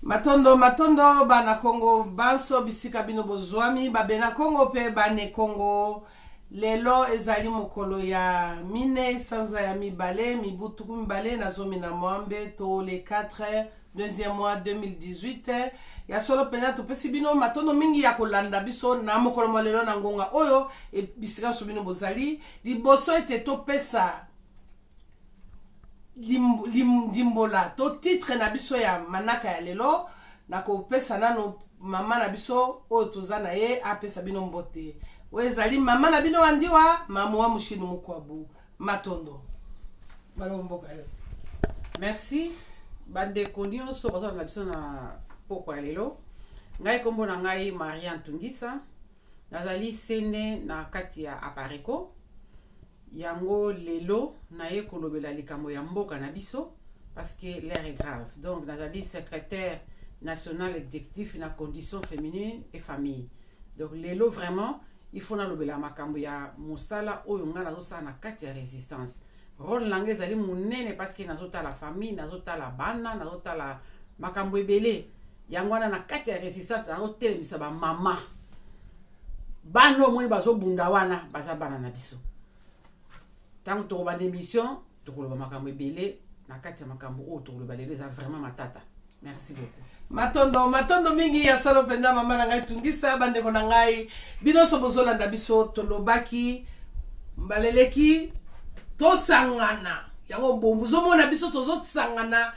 Matondo matondo bana Kongo banso bisika bino bozwami, babena Kongo pe bane Kongo. Lelo ezali mokolo ya mine sanza ya mibale mibu 2016 to le 4 deuxième mois 2018. Ya solo mpenza topesi bino matondo mingi ya kolanda biso na mokolo mwa lelo na ngonga oyo e, bisika nyonso bino bozali. Liboso ete topesa ndimbola to titre na biso ya manaka ya lelo, nakopesa nano mama na biso oyo toza na ye apesa bino mbote. Oyo ezali mama na bino Wandiwa, mamu wa Mushinu Mukwabu. Matondo balo mboka yo. Merci bandeko nyonso bazala na biso na pokwa ya lelo. Ngai nkombo na ngai Maria Ntungisa, nazali sene na kati ya Apareco. Yango lelo naye kolobela likambo ya mboka na biso parce que l'heure est grave. Donc nazali secrétaire national exécutif na condition féminine et famille. Donc lelo vraiment il faut nalobela makambo ya mosala oyo ngai nazosala na kati ya résistance. Rôle na ngai ezali monene parce que nazotala famille, nazotala bana, nazotala makambo ebele. Yango wana na kati ya résistance nazotelemisa bamama. Bana omoni bazobunda wana baza bana na biso. Ntango tokobanda émission tokoloba makambo ebele na kati ya makambo oyo tokoloba lelo eza vraiment matata. Merci beaucoup. Matondo matondo mingi ya solo mpenza mama na ngai Tungisa. Bandeko na ngai bino nyonso bozolanda biso, tolobaki mbaleleki tosangana, yango bozomona biso tozosangana.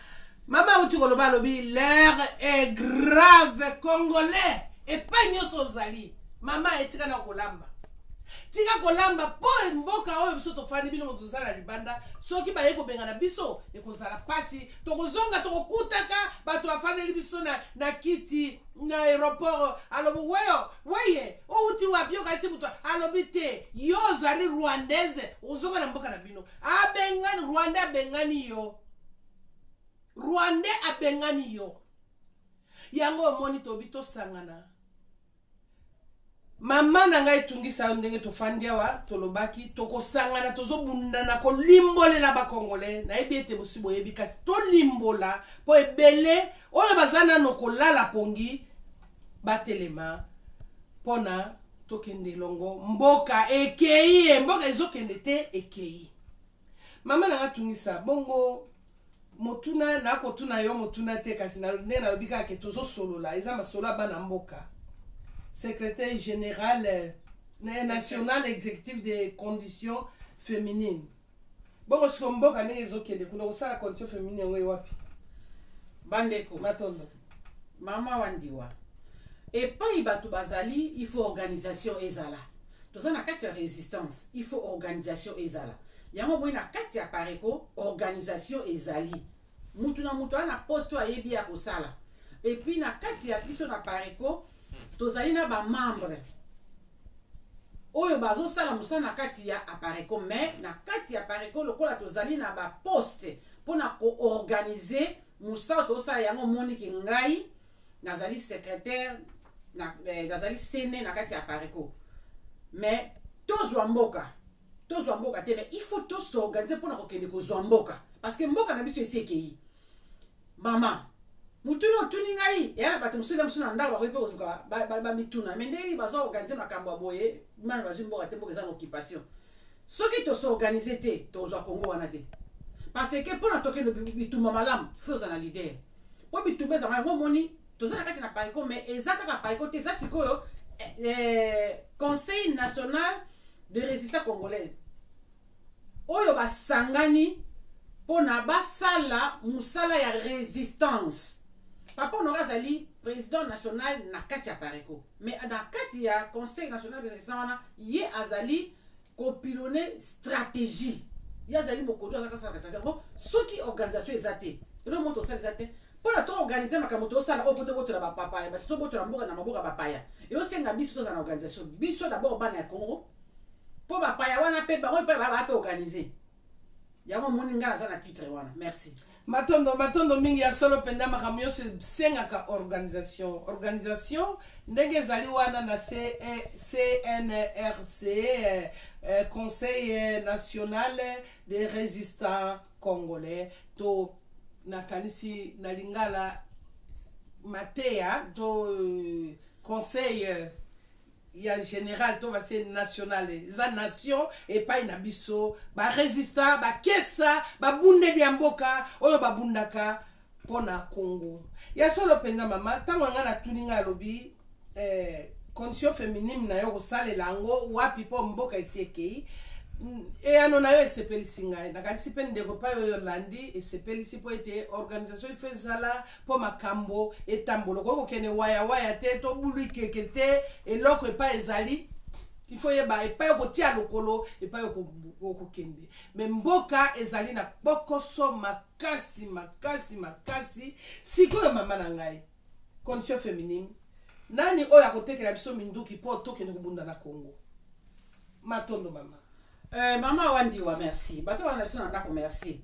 Mama auti koloba, alobi l'heure est grave. Congolais epai nyonso ozali, mama etika na kolamba, tika kolamba mpo mboka oyo biso tofandi, bino moto toza na libanda, soki baye kobengana biso ekozala pasi. Tokozonga tokokutaka bato bafandeli biso na kiti na aéroport. Alobi weyo weye outi wapi? Yo kasi moto alobi te, yo ozali rwandaise, ozonga na mboka na bino. Abengani rwandais, abengani yo, rwandais abengani yo. Yango omoni tobi tosangana. Mama na ngai etungisa yo ndenge tofandi awa, tolobaki tokosangana, tozobundana kolimbolela bakongole. Nayebi ete bosi boyebi, kasi tolimbola mpo ebele oyo baza nano kolala pongi batelema mpona tokende elongo. Mboka ekei ye, mboka ezokende te, ekei. Mama na ngai tungisa bongo motuna nakotuna yo motuna te, kasi ndenge nalobi kaka ke tozosolola, eza masolo ya bana mboka. Secrétaire général national exécutif des conditions féminines, bongo siko mboka ndenge ezokende kuna, kosala condition féminine yango ewapi? Bandeko, matondo. Mama Wandiwa, epai bato bazali, il faut organisation ezala. Toza na kati ya résistance, il faut organisation ezala. Yango boye na kati ya Apareco organisation ezali, mutu na mutu aza na poste oyo ayebi ya kosala. Et puis na kati ya biso na Apareco tozali na bamembre oyo bazosala mosala na kati ya Apareco, mais na kati ya Apareco lokola tozali na baposte mpona koorganiser mosala tozosala, yango omoniki ngai nazali secrétaire nazali sene na kati ya Apareco. Mais tozwa mboka, tozwa mboka te, mais il faut tos'organiser mpona kokende kozwa mboka parce que mboka na biso esi ekei. Mama mutuni otuni ngai, eya na bato mosusu mosusu na ndako bakoki mpe kozuka bamituna, mais ndenge nini bazoorganiser makambo ya boye? Mana bazwi mboka te, mboka eza na occupation. Soki tos'organiser te, tozwa Kongo wana te parce que mpona tokende bitumba malamu, faut ozala na leader mpo bitumba ezala yango. Omoni toza na kati na Apareco, mais eza kaka Apareco te, eza sikoyo Conseil national de résistance congolaise oyo basangani mpona basala mosala ya résistance. Papa Honore azali président national na kati ya Apareco, mais na kati ya Conseil national de résistance wana ye azali kopiloter stratégie, ye azali mokonzi oyo azalaka kosala yango. Soki organisation eza te, eloko moko tosala eza te. Mpona toorganiser makambo tosala oyo, po tobotola bapapaya, bato tobotola mboka na maboko ya bapaya, eosenga biso tozala na organisation. Biso d'abord bana ya Congo, mpo bapaya wana mpe bango mpe baa mpe organise. Yango omoni ngai naza na titre wana. Merci. Matondo matondo mingi. Ya solo mpenza makambo nyonso esengaka organisation. Organisation ndenge ezali wana na CNRC, Conseil national des résistants congolais, to nakanisi na lingala. Mateya to conseil ya general to base national eza nation epai na biso ba resistant, bakesa, babundeli ya mboka oyo babundaka mpo na Congo ya solo mpenza. Mama, ntango na ngai natuni, ngai alobi condition féminine na yo kosalela yango wapi mpo mboka esi ekei? Eyano na yo esepelisi ngai. Nakanisi mpe ndeko epai oyo olandi esepelisi, mpo ete organisation ifo ezala mpo makambo etambola. Okoki kokende wayawaya te to bulu ikeke te. Eloko epai ezali, ifo yeba epai okotia lokolo, epai okokende. Me mboka ezali na kpokoso makasi, makasi, makasi. Sikoyo, mama na ngai, condition féminine, nani oyo akotekela biso minduki mpo tokende kobunda na Congo? Matondo, mama. Mama Wandiwa, merci. Bato wana biso na ndako, merci.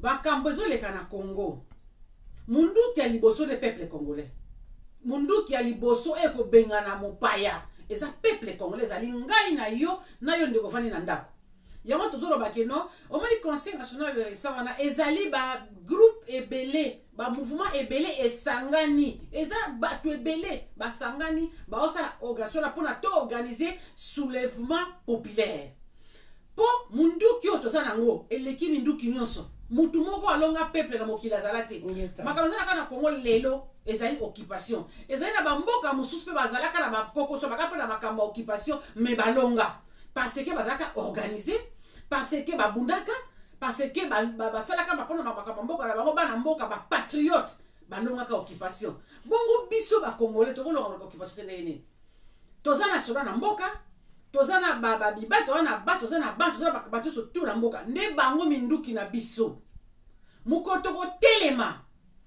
Makambo ezoleka na Congo, munduki ya liboso nde peuple congolais. Munduki ya liboso ekobengana mopaya eza peuple congolais, ezali ngai na yo, na yo ndeko ofandi na ndako. Yango tozoloba ke non, omoni Conseil national de résistance wana ezali bagroupe ebele, bamouvement ebele esangani, eza bato ebele basangani, baosala organisation wana mpona toorganiser soulèvement populaire. Mpo munduki oyo toza nango eleki minduki nyonso. Mutu moko alonga peuple na mokili azala te. Makambo ezalaka na Congo lelo ezali occupation. Ezali na bamboka mosusu mpe bazalaka na bakokoso, baka mpe na makambo ya occupation, mais balonga parce que bazalaka organisé, parce que babundaka, parce que basalaka mpona makambo mboka na bango. Bana mboka, bapatriote balongaka occupation. Bongo biso bacongolais tokolonga occupation te ndenge nini? Toza na soda na mboka, toza na babibali, toza na ba toza na ba toza na bato nyonso tu na mboka. Nde bango minduki na biso. Mokolo tokotelema,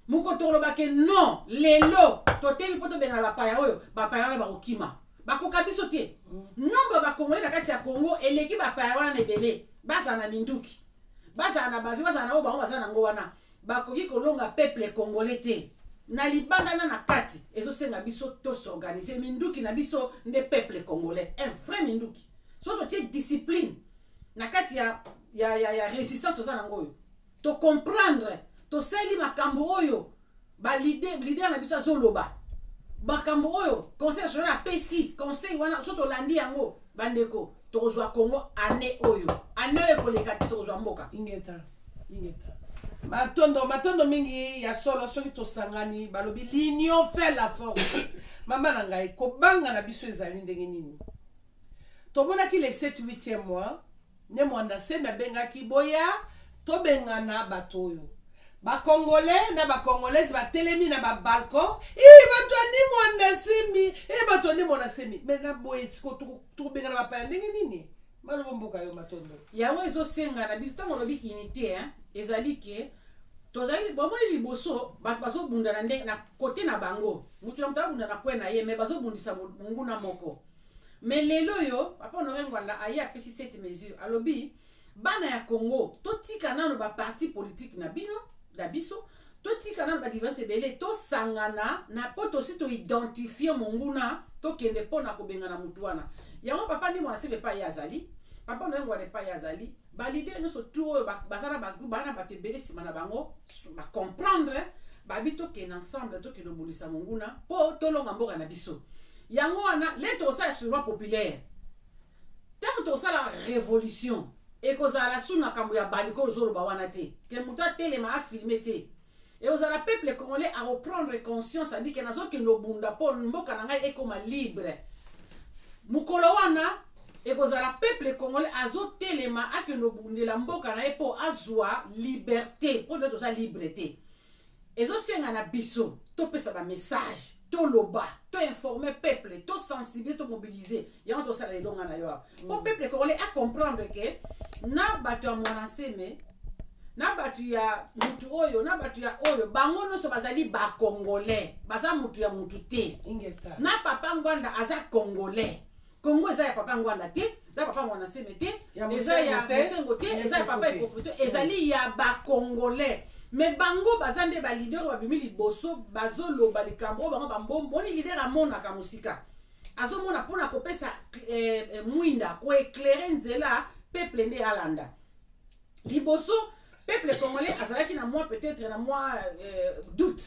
mokolo tokoloba ke non, lelo totemi mpo tobengana bapaya oyo, bapaya wana bakokima, bakoka biso te. Nombre ya bacongolais na kati ya Congo eleki bapaya wana na ebele. Bazala na minduki, bazala na bavi, bazala na oyo bango baza nango wana, bakoki kolonga peuple congolais te na libanda na na kati. Ezosenga biso tos'organiser. Minduki na biso nde peuple congolais, un vrai minduki. So totie discipline na kati ya résistance toza nango oyo, tocomprendre, tosali makambo oyo baleader, leader na biso azoloba, makambo oyo conseil national apesi conseil wana, so tolandi yango, bandeko, tokozwa Congo année oyo. Année oyo ekoleka te, tokozwa mboka. Ingeta, ingeta. Matondo, matondo mingi. Ya solo, soki tosangani, balobi l'union fait la force. Mama na ngai, kobanga na biso ezali ndenge nini? Tomonaki le 7 8e mois Ne Mwanda Nsemi abengaki boya tobengana bato oyo. Bacongolais na bacongolaise batelemi na babalcon: i bato ya Ne Mwanda Nsemi, e bato ya Ne Mwanda Nsemi. Me na boye siko tokobengana bapaya ndenge nini? Malobo mboka yo, matondo. Yango ezosenga na biso, ntango olobi unité, hein, ezali ke tozali bomoni liboso bato bazobunda na ndenge na kote na bango, mutu na mutu abunda na kwe na ye, mais bazobundisa monguna moko. Mais lelo oyo papa Honoré Ngwanda aye, apesi cette mesure, alobi bana ya Congo, totika nano baparti politique na bino na biso, totika nano badiverse ebele, tosangana na mpo tosi toidentifie monguna, tokende mpo na kobengana mutu wana. Yango papa Ne Mwanda Nsemi epai ye azali, papa Honoré Ngwanda epai ye azali, baleader nyonso tu oyo baza na bagroupe, baa na bato ebele nsima na bango, bacomprendre, babi tokende ensemble, tokende obundisa monguna mpo tolonga mboka na biso. Yango wana le tokosala soulèvement populaire. Ntango tokosala révolution, ekozala su makambo ya baliko ozoloba wana te, ke moto atelema afilme te. Ekozala peuple congolais akoprendre conscience, abi ke nazokende obunda mpo mboka na ngai ekoma libre. Mokolo wana ekozala peuple congolais azotelema, akende obundela mboka na ye mpo azwa liberté, mpo nde toza libre te. Ezosenga na biso topesa bamessage, toloba, toinforme peuple, tosensibilize, tomobilize. Yango tosala elonga na yo awa mpo peuple congolais acomprendre ke na bato ya Mwana Nseme, na bato ya mutu oyo, na bato ya oyo, bango nyonso bazali bacongolais, baza mutu ya mutu te. Ingeta. Na papa Ngwanda aza congolais. Congo eza ya papa Ngwanda te, eza papa Ngwanda Nseme te, Ya eza ya Mosengo te, Mosengo te, ya eza ya papa Ekofo te. Ekofo te, ezali ya bacongolais. Mais bango baza nde baleader oyo babimi liboso, bazoloba likambo oyo bango bambomoni. Leader amonaka mosika, azomona mpona kopesa mwinda, koéclairer nzela peuple nde alanda liboso. Peuple congolais azalaki na mwa peut-être na mwa doute.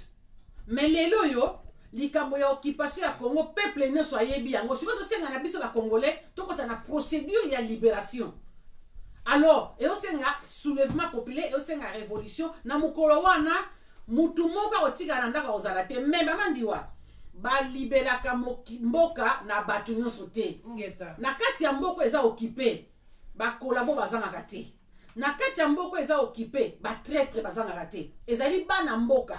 Mais lelo oyo likambo ya occupation ya Congo, peuple nyonso ayebi yango. Sikoyo tosenga na biso bacongolais tokota na procédure ya libération. Alors eosenga soulèvement populaire, eosenga révolution. Na mokolo wana mutu moko akotikala na ndako akozala te. Mais mama Ndiwa, balibelaka mboka na bato nyonso te. Ngeta. Na kati ya mboka eza occupé, bacollabo bazangaka te. Na kati ya mboka eza occupé, batraître bazangaka te. Ezali bana mboka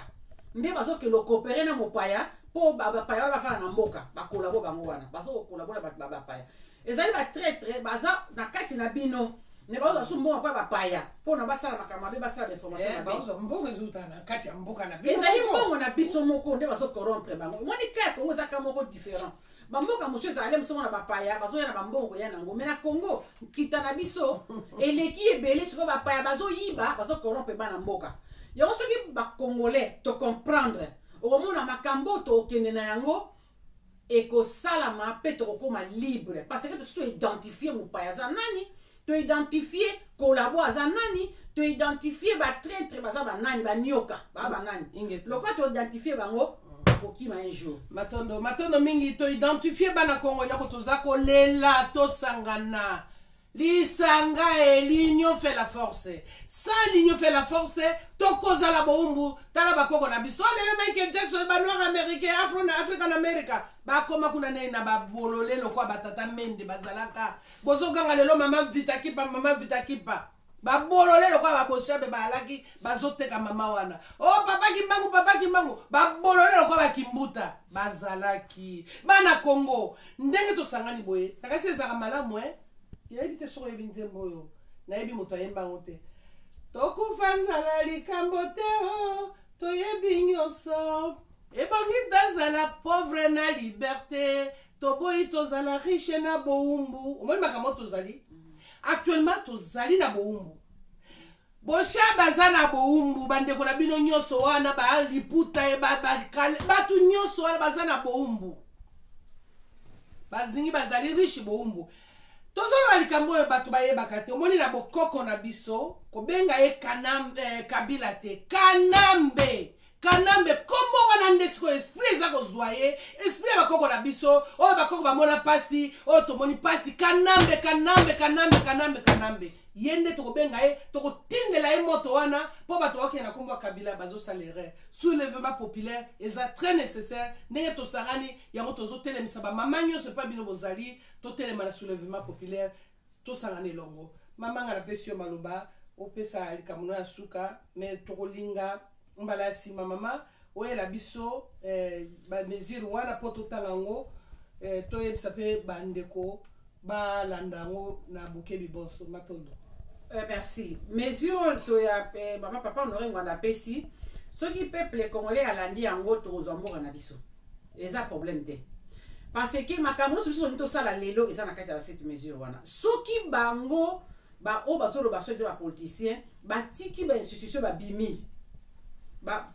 nde bazokende coopérer na mopaya mpo bapaya wana bafanda na mboka. Bacollabo bango wana bazokolabo na bato bapaya, ezali batraître baza na kati na bino. Me bazozwa su mbongo mpo ya bapaya mpona basala makambo mabe, basala bainformation mabe. Bazwa mbongo ezouta na kati ya mboka na bino Ezali moko. mbongo na biso moko nde bazocorrompre bango. Omoni ka ya Kongo ezaka moko différent. Bamboka mosusu ezali mosu mona bapaya bazoya na bambongo koya nango, me na Kongo nkita na biso eleki ebele. Sikoyo bapaya bazoyiba, bazocorrompre bana mboka yango. Soki bacongolais tocomprendre, okomona makambo tokokende na yango ekosalama mpe tokokóma libre, parce que tosi toidentifie mopaya aza nani, toidentifie collabo aza nani, toidentifie batraître baza banani, banioka baa banani. Ingeta. Lokola toidentifie bango, kokima un jour. Matondo, matondo mingi. Toidentifie bana Kongo. Eloko toza kolela, tosangana. Lisanga e l'union fait la force. Sans l'union fait la force, tokozala bowumbu. Tala bakoko na biso lelo, Michael Jackson, banoir américain, afro na African America, bakoma kuna nei na babolole lokwa batata mende bazalaka. Bozoganga lelo mama Vita Kipa, mama Vita Kipa, babolole lokwa baboshabe bazalaki bazoteka mama wana. O oh, papa Kimbangu, papa Kimbangu, babolole lokwa bakimbuta bazalaki. Bana Kongo, ndenge tosangani boye, nakasi ezalaka malamu. E nayebi te soki oyebi nzembo oyo, nayebi moto ayemba yango te. Tokufa nzala likambo te, o toyebi nyonso ebongi. Tozala pauvre na liberté, toboyi tozala riche na bowumbu. Omoni makambo tozali actuellement, tozali na bowumbu. Bosha baza na bowumbu. Bandeko na bino nyonso wana baliputa ye, bato nyonso wana baza na bowumbu. Bazingi bazali riche, bowumbu. Tozoloba likambo oyo bato bayebaka te. Omoni na bokoko na biso kobenga ye Kabila te, Kanambe. Kanambe, nkombo wana nde sikoyo esprit eza kozwa ye, esprit ya bakoko na biso oyo bakoko bamona mpasi, oyo tomoni mpasi. Kanambe, Kanambe, Kanambe, Kanambe, Kanambe, ye nde tokobenga ye, tokotindela ye moto wana mpo bato bakokende na nkombo ya Kabila, bazosala erreur. Soulèvement populaire eza très nécessaire. Ndenge tosangani yango, tozotelemisa bamama nyonso epa bino bozali, totelema na soulèvement populaire, tosangana elongo. Mama, nga napesi yo maloba, opesa likambo no ya suka. Me tokolinga mbala ya nsima, mama, oyela biso bamesure wana mpo totanga yango, toyebisa mpe bandeko balanda yango na bokebi bonso. Matondo. Merci. Mesure to ya mama papa Honoré Ngwanda apesi, soki peuple congolais alandi yango, tokozwa mboka na biso, eza problème te, parce que makambo nyonso biso tolingi tosala lelo eza na kati ya basept mesure wana. Soki bango baoyo bazoloba, soki eza bapoliticien, batiki bainstitution, babimi,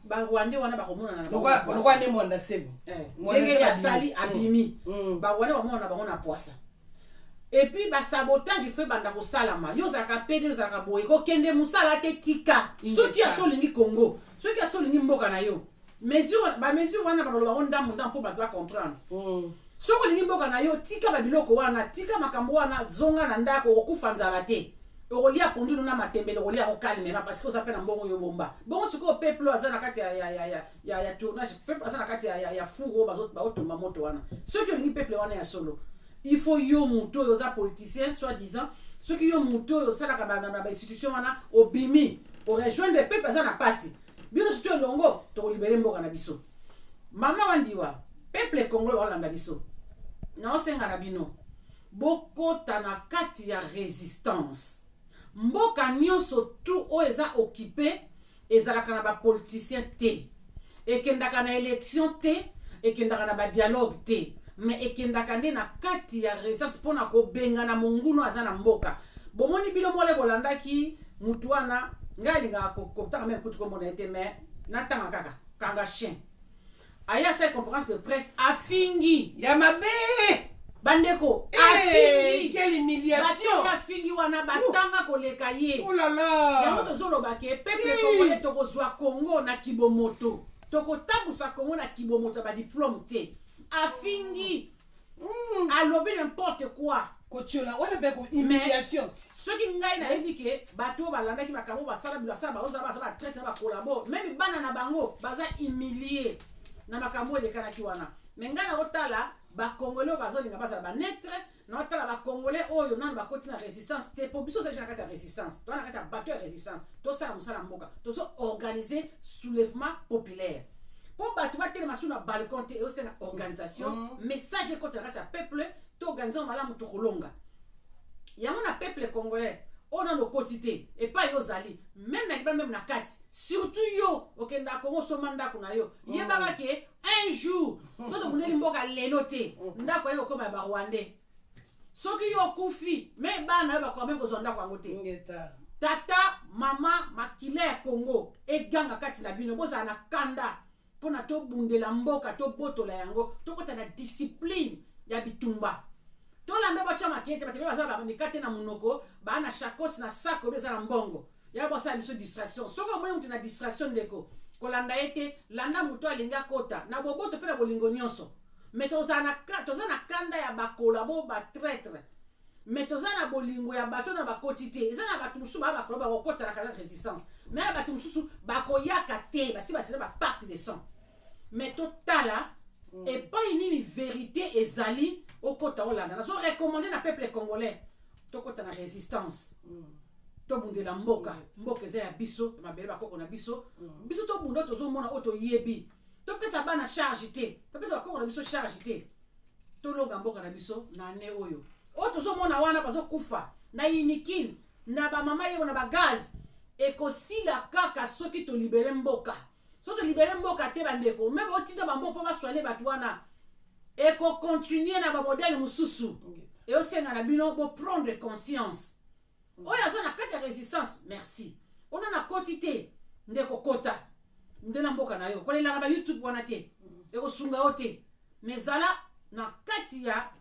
barwandais wana bakomonana na bango na poisa. Lokwa nde Mwanda Semi. Mwanda ndenge Semi asali abimi. abimi, barwandais bamona na bango na poisa. Et puis basabotage ifo ebanda kosalama. Yo ozalaka pede, ozalaka boye, kokende mosala te, tika. Soki aso olingi Congo, soki aso olingi mboka na yo, mesure, bamesure wana baloba ngo ndambu ndambu mpo bato bacomprendre. Soki olingi mboka na yo, tika babiloko wana, tika makambo wana, zonga na ndako. Okokufa nzala te, okolia pondulu na matembele, okolia yango calmement, parce que oza mpe na mbongo oyo bomba bongo. Sikoyo peuple oyo aza na kati ya tournage, peuple aza na kati ya four oyo baotumba moto wana. Soki olingi peuple wana ya solo, il faut yo moto oyo oza politicien soit disant, soki yo moto oyo osalaka na bainstitution wana, obimi, orejoindre peuple aza na pasi. Bino surtout elongo, tokolibere mboka na biso. Mama Wandiwa, peuple congolais baolanda biso, naosenga na bino bokota na kati ya résistance. Mboka nyonso tu oyo eza occupé ezalaka na bapoliticien te, ekendaka na élection te, ekendaka na badialogue te, mais ekendaka nde na kati ya résistance mpona kobengana mongunu aza na mboka. Bomoni bino mole bolandaki mutu wana. Ngai alingaka kotanga meme kutu komona ye te, mais natanga kaka kanga chien aye asali conférence de presse, afingi ya mabe. Bandeko, Eh, afingi. Quelle humiliation! Batinga afingi wana, batanga koleka ye. Oh là là! Yango tozoloba ke peuple Eh. congolais, tokozwa Congo na kibomoto. Tokotambusa Kongo na kibomoto ya badiplome te. Afingi, alobi n'importe quoi. Kotiola wana mpe humiliation. Soki ngai nayebi ke bato oyo balandaki makambo, basala basala, baozala baza batraître na bacollabo, même bana na bango baza humilie na makambo oyo elekanaki wana. Mais ngai nakotala bacongolais oyo bazolinga bazala baneutre, naotala bacongolais oyo nano bakoti na résistance te, mpo biso ozali na kati ya résistance, toza na kati ya bato ya résistance, tosala mosala mboka, tozo-organiser soulèvement populaire mpo bato batelema su na balcon te. Eosenga organisation, message ekota na kati ya peuple, toorganiser malamu, tokolonga yango. Na peuple congolais oyo nano okoti te, epai yo ozali, même na libala, même na kati, surtout yo okendaka Kongo, osomba ndako na yo, yebaka ke un jour, so tobundeli mboka lelo te, ndako ayei kokóma ya barwandais. Soki yo okufi, me bana yo bakoka même kozwa ndako yango te. Ngeta. Tata, mama, makila ya Kongo eganga kati na bino, bozala na kanda mpona tobundela mboka, tobotola yango, tokɔta na discipline ya bitumba. Tolanda batya makeye te. Bato mpe baza bamikate na monoko, baa na sacoche, na sac oyo eza na mbongo ya basala biso distraction. Soki omoni moto na distraction, ndeko, kolanda ye te. Landa moto alingi akota na boboto mpe na bolingo nyonso. Mais toza na kanda ya bacollabo, batraître, mais toza na bolingo ya bato na bakoti te. Eza na bato mosusu baa bacollabo, bakokota na kanda résistance, mais na bato mosusu bakoyaka te, basi basila bapacte de sang. Mais totala epai nini vérité ezali, okota, olanda. Nazo recommander na peuple congolais, tokota na résistance, tobundela mboka. Mboka eza ya biso, mabele bakoko na biso. Biso tobunda, tozomona oyo toyebi. Topesa bana charge te, topesa bakoko na biso charge te. Tolonga mboka na biso na ane oyo. Oyo tozomona wana bazokufa na Unikin, na bamama yebo, na bagaz, ekosila kaka soki tolibérer mboka. Soki tolibérer mboka te, bandeko, même otinda bamboka mpo basoigner bato wana, ekocontinuer na bamodèle mosusu. Eosenga na bino boprendre conscience. Oyo aza na kati ya résistance, merci. Ona na koti te, ndeko, kota nde na mboka na yo. Kolelaka ba YouTube wana te, ekosunga yo te. Mais zala na kati ya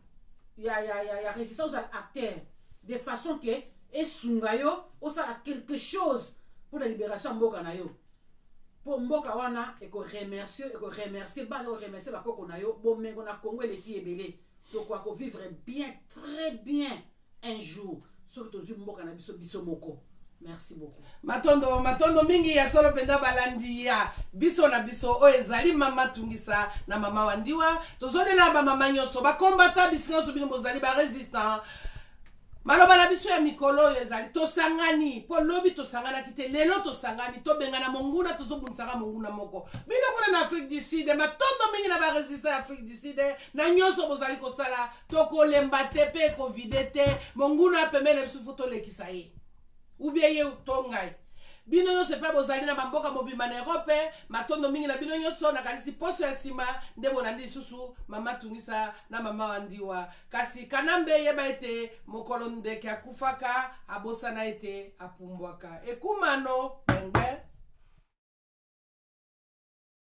résistance, ozala acteur de façon ke esunga yo osala quelque chose pour la libération ya mboka na yo, mpo mboka wana ekoremercier, ekoremercier bana, ekoremercier bakoko na yo. Bomengo na Congo eleki ebele. Tokoka kovivre bien, très bien, un jour, soki tozwi mboka na biso, biso moko. Merci beaucoup. Matondo, matondo mingi ya solo mpenza. Balandi ya biso na biso, oyo ezali Mama Tungisa na Mama Wandiwa. Tozolela bamama nyonso bakombata, bisika nyonso bino bozali barésistant. Maloba na biso ya mikolo oyo ezali: tosangani, mpo lobi tosanganaki te, lelo tosangani, tobengana monguna. Tozobundisaka monguna moko. Bino kuna na Afrique du Sud, matondo mingi na barésistant ya Afrique du Sud na nyonso bozali kosala. Tokolemba te mpe ekovide te. Monguna pembeni na biso, faut tolekisa ye, ubie ye to ngai. Bino nyonso mpe bozali na bamboka mobimba na Europe, matondo mingi na bino nyonso. Nakanisi poso ya nsima nde bolandi lisusu Mama Tungisa na Mama Wandiwa. Kasi Kanambe, yeba ete mokolo ndeke akufaka, abosana ete apumbwaka. Ekumano pengbe.